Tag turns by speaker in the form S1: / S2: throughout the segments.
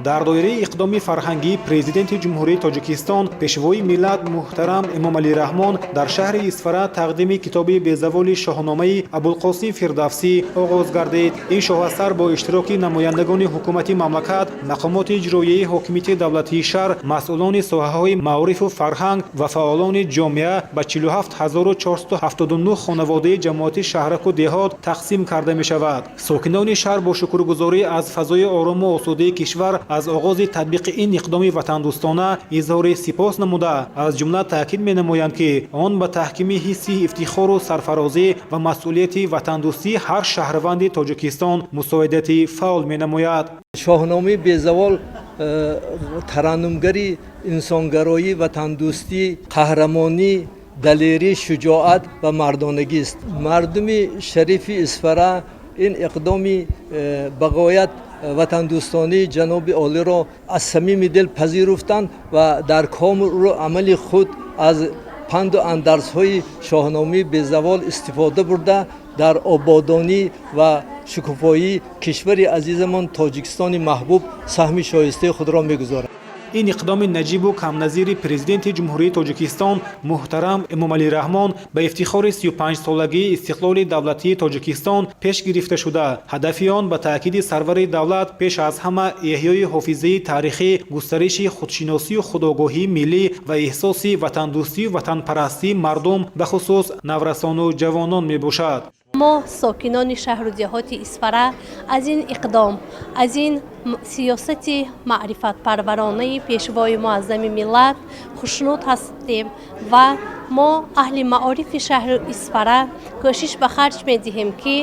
S1: Дар доираи иқдоми фарҳангии Президенти Ҷумҳурии Тоҷикистон, Пешвои миллат муҳтарам Эмомалӣ Раҳмон дар шаҳри Исфара тақдими китоби безаволи Шоҳномаи Абулқосим Фирдавсӣ оғоз гардид. Ин шоҳасар бо иштироки намояндагони ҳукумати мамлакат, мақомоти иҷроияи ҳокимияти давлатии шаҳр, масъулони соҳаҳои маорифу фарҳанг ва фаъолони ҷомеа ба 47 479 хонаводаи ҷамоати шаҳраку деҳот тақсим карда мешавад. Сокинони шаҳр бо шукргузорӣ аз фазои орому осудаи кишвар аз оғози татбиқи ин иқдоми ватандӯстона изҳори сипос намуда, аз ҷумла таъкид менамоянд, ки он ба таҳкими ҳисси ифтихору сарфарозӣ ва масъулияти ватандӯстии ҳар шаҳрванди Тоҷикистон мусоидати фаъол менамояд.
S2: Шоҳномаи безавол тараннумгари инсонгароӣ, ватандӯстӣ, қаҳрамонӣ, далерӣ, шуҷоат ва мардонагист. Мардуми шарифи Исфара ин иқдоми бағоят ватандӯстонии ҷаноби олиро аз самими дил пазируфтанд ва дар кору амали худ аз панду андарзҳои Шоҳномаи безавол истифода бурда, дар ободонӣ ва шукуфоии кишвари азизамон, Тоҷикистони маҳбуб, саҳми шоистаи худро мегузоранд.
S1: Ин иқдоми наҷибу камназири Президенти Ҷумҳурии Тоҷикистон муҳтарам Эмомалӣ Раҳмон ба ифтихори 35-солагии истиқлоли давлатии Тоҷикистон пеш гирифта шуда, ҳадафи он, ба таъкиди сарвари давлат, пеш аз ҳама эҳёи ҳофизаи таърихӣ, густариши худшиносию худогоҳии миллӣ ва эҳсоси ватандӯстию ватанпарастии мардум, бахусус наврасону ҷавонон мебошад.
S3: Мо, сокинони шаҳру деҳоти Исфара, аз ин иқдом, аз ин сиёсати маърифатпарваронаи Пешвои муаззами миллат хушнуд ҳастем ва мо, аҳли маорифи шаҳри Исфара, кӯшиш ба харҷ медиҳем, ки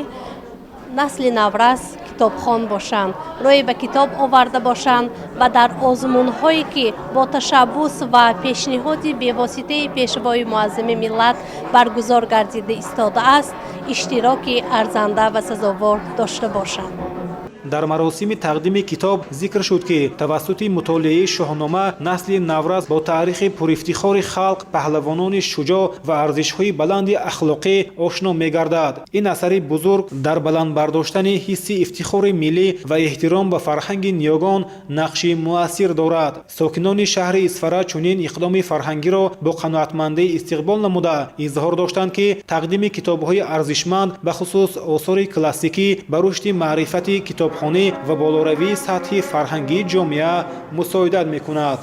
S3: насли наврас китобхон бошанд, рӯй ба китоб оварда бошанд ва дар озмунҳое, ки бо ташаббус ва пешниҳоди бевоситаи Пешвои муаззами миллат баргузор гардида истодааст, иштироки арзанда ва сазовор дошта бошанд.
S1: Дар маросими тақдими китоб зикр шуд, ки тавассути мутолиаи Шоҳнома насли наврас бо таърихи пурифтихори халқ, паҳлавонони шуҷоъ ва арзишҳои баланди ахлоқӣ ошно мегардад. Ин асари бузург дар баланд бардоштани ҳисси ифтихори миллӣ ва эҳтиром ба фарҳанги ниёгон нақши муассир дорад. Сокинони шаҳри Исфара чунин иқдоми фарҳангиро бо қаноатмандӣ истиқбол намуда, изҳор доштанд, ки тақдими китобҳои арзишманд, бахусус осори классикӣ, ба рушди маърифати китобхонӣ ва болоравии сатҳи фарҳангии ҷомеа мусоидат мекунад.